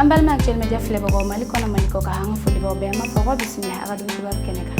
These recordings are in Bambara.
An balima Actuel Media filɛbagaw, Mali kɔnɔ, Mali kɔ kan, an ka foli b'aw bɛɛ. An b'a fɔ ko bisimila a ka don kibaru kɛnɛ kan.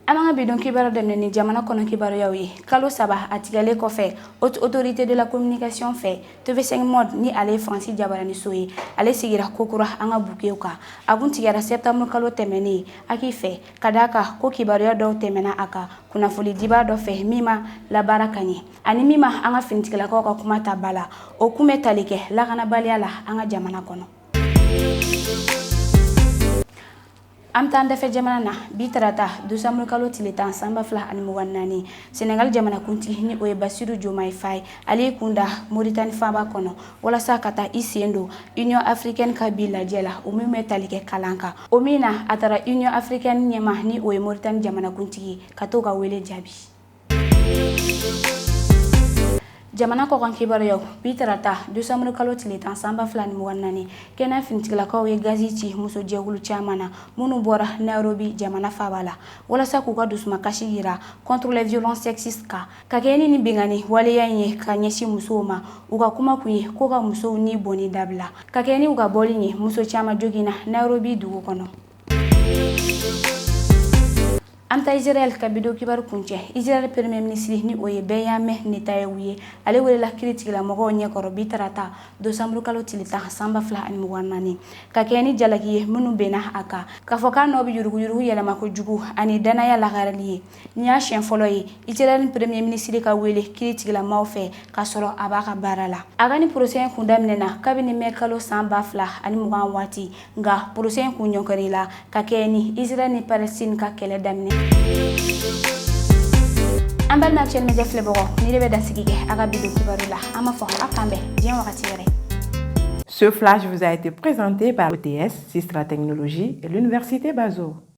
An b'an ka bi don kibaru daminɛ ni jamana kɔnɔ kibaruyaw ye. Kalo 3 a tigɛlen kɔfɛ Haute Autorité de la Communication fɛ, TV5 Monde, ni ale ye Faransi jabaraniso ye, ale sigira kokura an ka bukew kan. A kun tigɛra septembre kalo tɛmɛnen HAC fɛ, ka d'a kan ko kibaruya dɔw tɛmɛna a kan kunnafoni dibaa dɔ fɛ min ma labaara ka ɲɛ ani min ma an ka finitigilakaw ka kuma ta ba la. O kun bɛ tali kɛ lakanabaliya la an ka jamana kɔnɔ. An bɛ taa an dafɛ jamana na. Bi tarata, décembre kalo tile 10, san 2024, Senegal jamanakuntigi, ni o ye Basiru Jomayi Faye, ale ye kun da Moritani faaba kɔnɔ walasa ka taa i sen don Union africaine ka bi lajɛ la, o min bɛ tali kɛ kalan kan. O min na, a taara Union africaine ɲɛma, ni o ye Moritani jamanakuntigi, ka t'o ka wele jaabi. Jamana kɔkan kibaruyaw. Bi tarata, décembre kalo tile 10, san 2024, Kenya finitigilakaw ye gazi ci muso jɛkulu caman na minnu bɔra Nairobi jamana faaba la walasa k'u ka dusumakasi yira contre les violences sexistes kan, ka kɛ ni binkanni waleya in ye ka ɲɛsin musow ma. U ka kuma kun ye ko ka musow ni bɔnni dabila. Ka kɛ ni u ka bɔli ye, muso caman joginna Nairobi dugu kɔnɔ. An taa Israël ka bi don kibaru kuncɛ. Israël premier ministre, ni o ye Benjamin Netanyahu ye, ale welela kiiritigɛlamɔgɔw ɲɛkɔrɔ bi tarata, décembre kalo tile 10, san 2024, ka kɛ ni jalaki ye minnu benna a kan k'a fɔ k'a nɔ bɛ yuruguyurugu yɛlɛma kojugu ani danaya lakarili ye. Nin y'a siɲɛ fɔlɔ ye Israël premier ministre ka wele kiiritigɛlamaaw fɛ k'a sɔrɔ a b'a ka baara la. A ka ni procès in kun daminɛna kabini mɛ kalo san 2020 waati, nka procès in kun ɲɔngirila ka kɛ ni Israël ni Palestine ka kɛlɛ daminɛ. An balima Actuel Media filɛbagaw, ni de bɛ dansigi kɛ a ka bi don kibaru la. An b'a fɔ a k'an bɛn diɲɛ wagati wɛrɛ. Ce flash vous a été présenté par OTS, Sistra Technologies et l'Université Bazo.